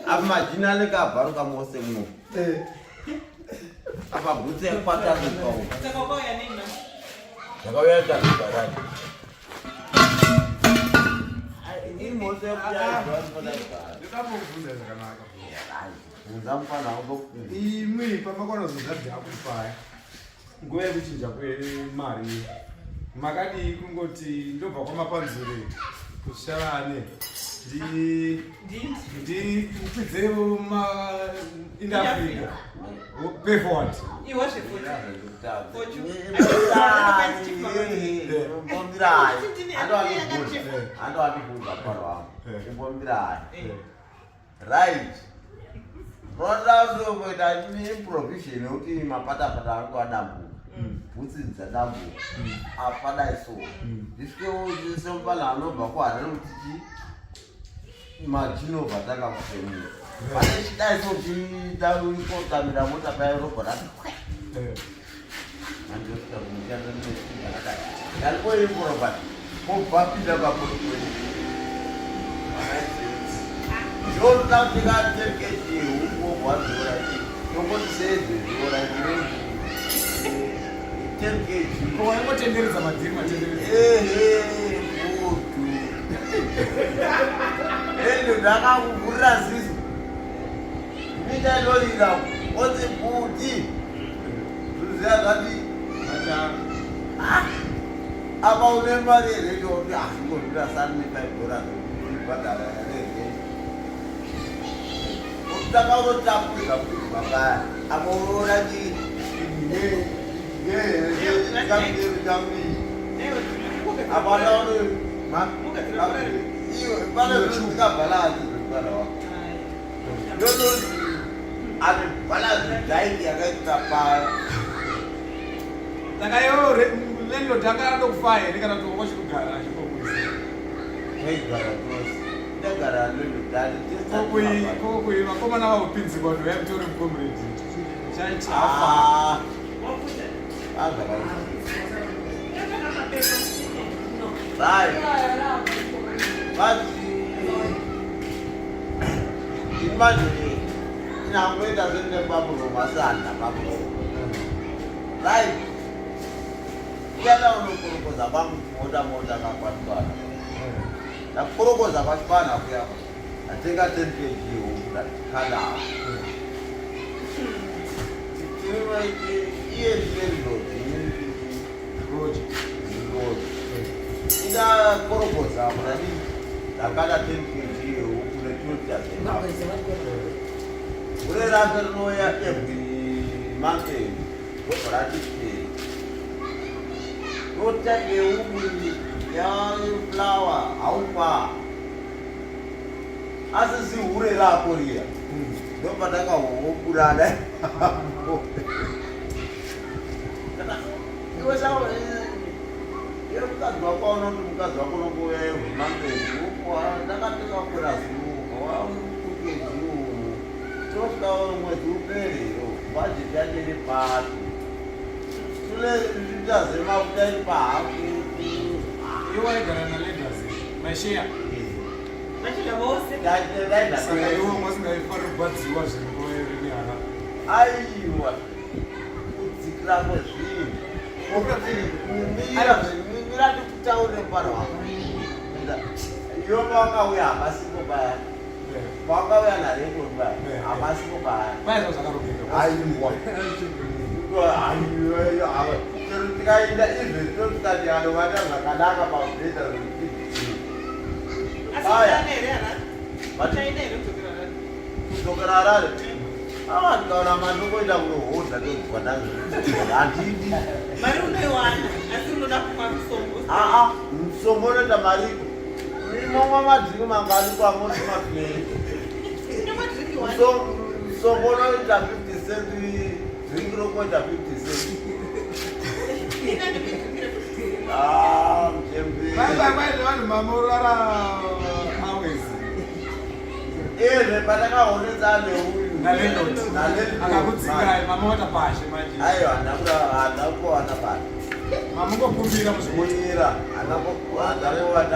Apa majini anenge abvaruka mose muno. Eh. Apa bhutsu yakwatanuka uko. Saka wakauya nei manje? Ndakauya takugarani. Imhosva yekuti aibva vanofana kugara. Ndingamubvunza zvakanaka. Bvunza mufana wangu. Imwi pamakwanozozadzi akupaya. Nguva yekuchinja kwemari makadii kungoti ndobva kwamapanzure kusharane ndikwidzewo in Africa pay forward. Right. Unoda kutoita improvision yekuti mapatapata angu adambuka. Bhutsi dzadambuka. Apadai so. Ndisvikewo semupana anobva kuHarare kuti chi majinobva tanga kufemura. Pane chidai so chida kutamira mota paya robva rati kwe. Mandosvika kumushando ndakadai. Ndalikoimprova. Kobva pinda papotiweni. Zvoda kuti katerkeji huku wobva tongoti seizvezviora terkeji. Ko waingotenderedza madhiri matenderedza. Ehe, bhutu. Ende ndakakuvhurira ziso. Minda inorira oti bhuti. Zviziya zvati ah, apa une mari here ndoti ah ingodhura sani ne $5 bhadhara here. Utanga unotapurira kuti mabaya apa unoona chi apa unoona ma iwe pane zvinhu zvibhala wako. Ndononzi ane balance diet yakaita pa Saka iwewe landlord anga andokufa here kana kuti wanga uchikugara achikokuisa? Taigara tose. Ndagara landlord Kokui kokui vakomana vahupinzikwa kuti uyai mutore mucomrade. Chaiti afa. Ah, ah, zvakaita. Right. But imagine inangoita sendine masanda pamuromo. Right. Kuyana unokorokoza kwangu mota mota kakwatukana. Ndakorokoza kwachipana kuya. Ndatenga 10 kg huku ndakanda. Iye landlord Roger. Lord. Ndakorokoza murani ndakada 10 kg huku netuta Hure rake rinouya every month robva rati pei. Rota yehuku yaflower haupa. Asi zihure rako riya. Ndopatakahokurana. Iwe sawo iwe mukadzi wako unoti mukadzi wako unongouya every month ndakatenga purazi wakukedziwo tosvika mwedzi upere bhajeti yacho iri papi tule zviita zvemafuta iri pahafu. Iwe waigara naLegacy. Maisheya. Vachidya vose. Saka iwe wanga usingaifariri kurwadziwa zviri nehana. Aiwa, kudzikira kwezvinhu mira mira ndikutaurire mufana wangu. Iwe pawakauya hapasipo paya, pawakauya narekoni paya hapasipo paya. Paizva zvakarongeka. Aiwa, aiwa, chero tikaenda izve tinotikati anovata zvakanaka pamubhedha zvekuti Asi Aya. uchaenda here Harare? Uchaenda here kudzokera Harare? Kudzokera Harare? Ah, ndikaona mari ndokuenda kunohodha ndobva ndazvo handidi. Mari unoiwana asi unoda kumwa musombo. Aa, musombo unoita mariko imomwa madhiriki mangani kwamoti mapei. Unomwa dhiriki one. Musombo unoita 50 cent, dhiriki rokoita 50 cent. Ina ndikuidzikira kuti Ah, mchembere. Bye bye vanhu mamorara always. Ezve patakaonesa neuyu. Nalandlord. Nalandlord. Akakudzingai mama wata pashe manje. Aiwa, handina kuwana pasi. Mamungokumbira muzvimota. Mira, handina kuwana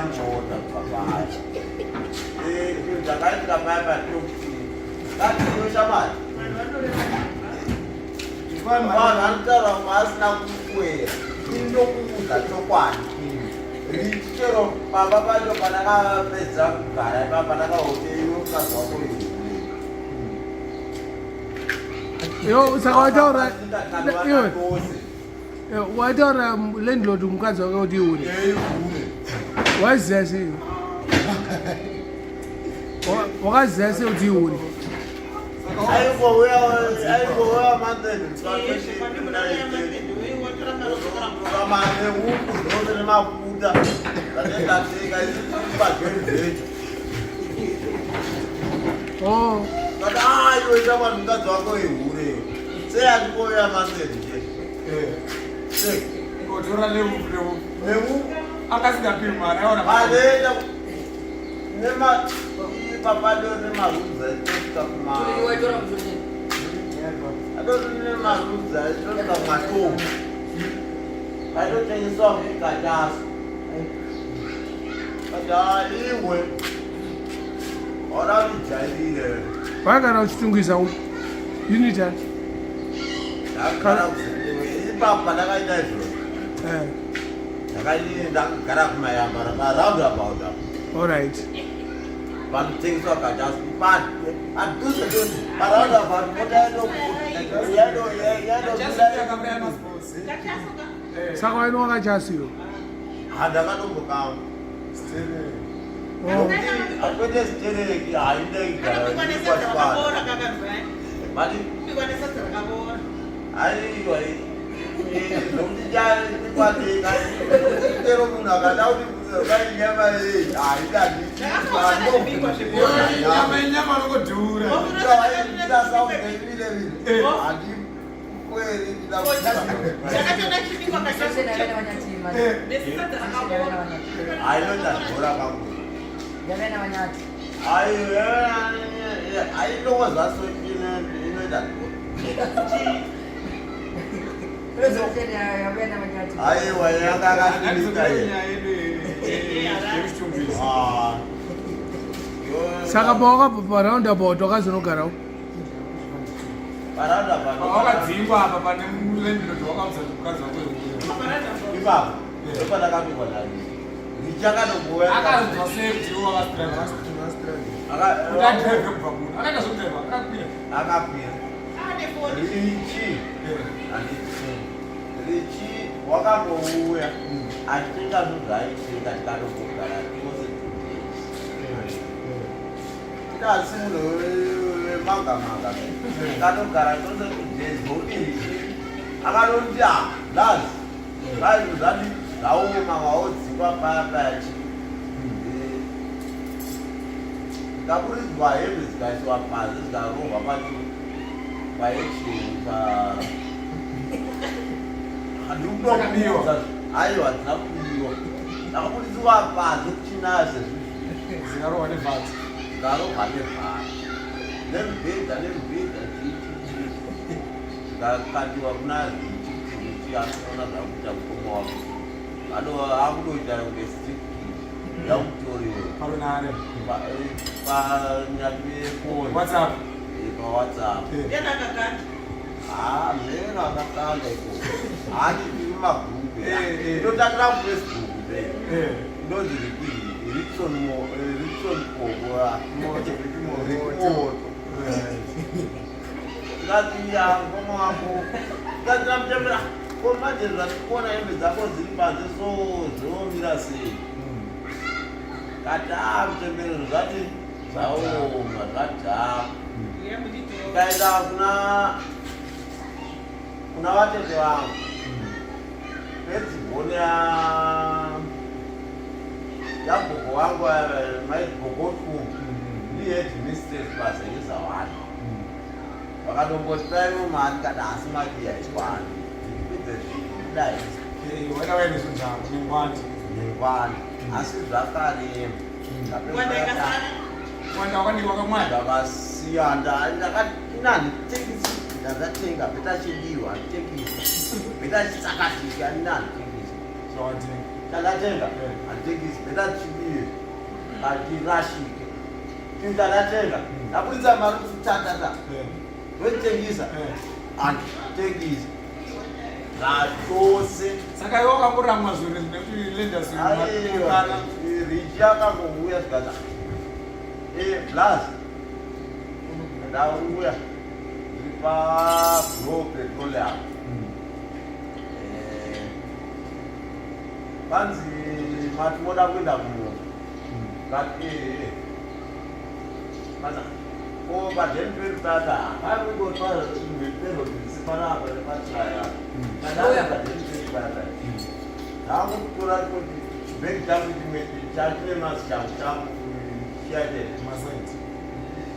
mota papacho. Zvakaitika paya patinokuti Ngatiwe shamwari. Vanhu vanotaura vasina kukwera. Indokuudza chokwadi. Chero pamba pacho pandakapedza kugara ipapa pandakaote iwe mukadzi wako iwe. Yo, saka wataura iwe wataura landlord mukadzi wake kuti ihure. Waiziva sei? Wakaziva sei kuti ihure? Aingouya mandeni huku dzose nemafuta zvatendatenga isupajoinvecha. Oh. But aiwe shamwari mukadzi wako ihure. Sei andikouya mandeni che? Sei? Kotora nehuku nehuku. Nehuku. Akasingapiwi mari aona. Anoenda nema ipapado nemarudza etosvika kuma. Adori nemarudza etosvika kumatombo. Aitotengeswa kukataso. But iwe ona ujairire. Wakagara uchitungwiza upi? Unit yacho. Ndakagara ipapo pandakaita izvozvo. Ndakaenda ndakagara kumayamba paroundabout apo. All right. Panotengeswa kachasu padhuze dhuze paroundabout mota Akauraya masports. Saka wainwa kachasu iwe? Handakatombokama. Oh. Akwete stereki haindaigara. Mati aiwa nokuti chero munhu akada kuti kainyama yei haidadi. Nyama inyama nokodhura. Aiwa yanga akasimika Nyaya yedu yekuchitungwiza. Saka pawakabva paroundabout wakazonogarawo? Wakadzingwa apa pane landlord wakaudza kuti mukadzi wako ihure. Ipapo ndopandakapikwa nani ndichakatobuya. Akazonzwa sei kuti iwe wakastruggle? Kuti adhiraivhe kubva kuno. Akaita zvekudhiraivha, akakwira. Akakwira Richi. Handiti Richi wakambouya achitenga zvinhu zvaaitenga, tikatombogara tose 2 days. Tikasi munhu wemaga maga, tikatogara tose 2 days nokuti Richi akatoti a lazi zvaizvo zvati zvaoma waodzikwa paya paya chi ndakuridzwa hembe dzikaiswa panze dzikarohwa pacho paecheni pa handikutokuudza. Aiwa, hadzina kubiwa, ndakabuditsiwa panze kuchinaya sezvizvi. Dzikarohwa nevhati. Dzikarohwa nevhati nemubhedha nemubhedha chichichi dzikakandiwa kuna Richi kuti Richi anoona zvakuita mukoma wako akutoita kunge street kid yakutoriwe. Parunare. Panyati yefoni. WhatsApp. PaWhatsApp. Ah, mheno akakanda ikoko handi tiri magroup. Ndotangira kuFacebook be ndonzi Rickson Rickson Pogo. Moto, Rick Moto. Rick Moto. Ngati ya mukoma wako ngati namutembera ko manje zvatikuona hembe dzako dziri panze so zvinomira sei? Kati a mutemberero zvati zvaoma zvadhaka. Ndikaenda kuna vatete vangu pedzibhoni yagogo wangu mai gogo tu ndiheadmistress paZereza one. Vakatombotipaiwo mari kati asi mari yaiswani ndipedze zvikudai. Wena waine zvinhu zvako nengwandi. Nengwani asi zvakarema. Wanda wakandikwa kamwana. Ndakasiya ndakati ina handitengisi ndakatenga better chidiwa handitengisi better chitsakatika ina handitengisi. Zvawatenga. Chandatenga handitengisi better chidiwe hachirashike. Ndakatenga. Ndaburitsa mari kuti tatata. Ndotengisa. Anditengisa. Zvachose. Saka iwe wakangoramwa zvinhu nekuti lenders Aiwa. Richi akangouya zvikati. Eh, blaz. Ndauya. Ndiri pa Glow Petroleum. Eh, Panzi mati moda kuenda kumunda. Ngati eh. Mana ko padeni pedu tata paingotwa perodhisi panapa nepatiraya. Kana padeni pedu tata. Ndakutora kuti chibhegi changu chimwe chachine mazichangu changu chiyaite masaiti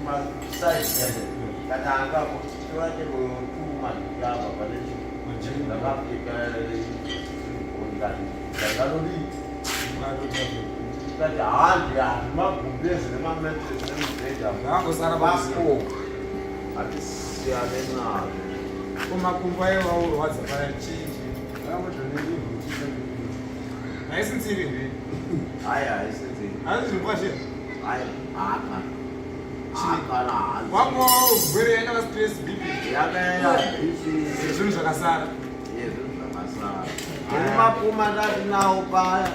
masaiti chiyaite. Katanga kutora chero tuma ndikapa pane Majini. ndakapfeka ndakadodii Ndikati handi handi magumbezi nemametresi nemubhedha Zvakangosara pako hatisiyane nazvo. Ko makumbo aiwa urwadza paya chinji haisi nziri here? Hayi, haisi nziri. Haisi zvimbwa zve? Hayi, haka hakana hanzi. Wango gwere yaenda stress, BP. Yakaenda BP. Zvinhu zvakasara. Yezvinhu zvakasara nemapuma ndatinawo paya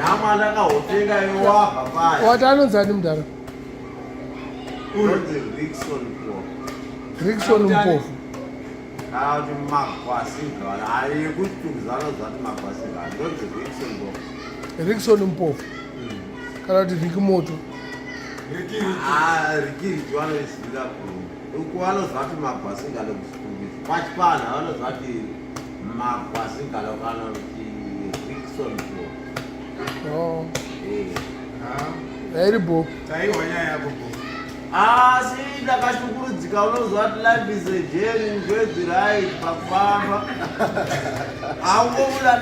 nyama ndakahotenga iwabva paya. Wati anonzani mudhara? Unonzi Rikson Po. Rikson Mpofu. Kana kuti Magwasingana, hayi, yekutukuzana zvati Magwasingana, ndonzi Rikson Po. Rikson Mpofu kana kuti Riki Moto? Riki Riki. Ah, Riki Riki vanoizivira ku uku vanozvati Magwasingana kuchitungwizi, pachipana vanozvati Magwasingana kana kuti Rikson Po. Oh. Eh. Hairi bo. Taiwa nyaya yako bo. Asi ndakashungurudzika. Unozwa kuti life is a journey, enjoy the ride pakufamba aungobuda.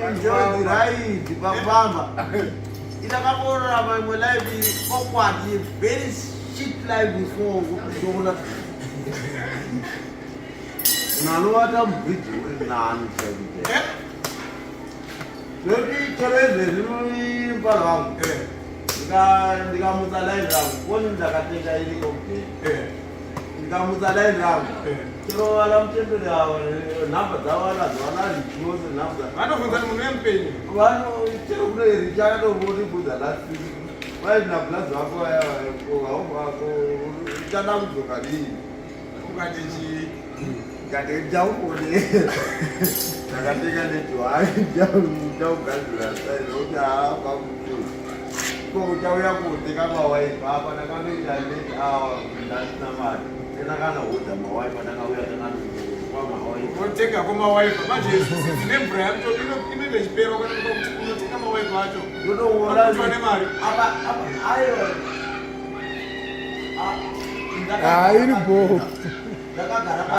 Enjoy the ride pakufamba. Indakakororama imwe life iri awkward, very shit life before kutoona munhu anovata mubridge uri nani chaikuti zvoti chero izvezvi mupara wangu ndikamutsa line rangu, foni ndakatenga iriko kudheni, ndikamutsa line rangu, chero vana mutemberi avo nhamba dzavo vanadzo, vana Richose nhamba. Vanobvunza kuti munhu wemupenyu. Vano chero kuno Richi akatombotibvunza last week, vaina bulazi vako vaya, uchada kudzoka rii? Ukati chii? Ngati ndauone ndakatenga netiwai, ndaugadzira sai nokuti haapakutu ko uchauya kutenga mawaipa apa. Ndakanoita late hour, ndasina mari, ndakanohodha mawaipa, ndakauya ndakanopa mawaipa. Unotenga ko mawaipa manje nemvura yacho inoita chipera kana kuti unotenga mawaipa acho. Ndotoona. Akuitwa nemari. Apa apa, aiwa. Ah, iri bo. Ndakagara.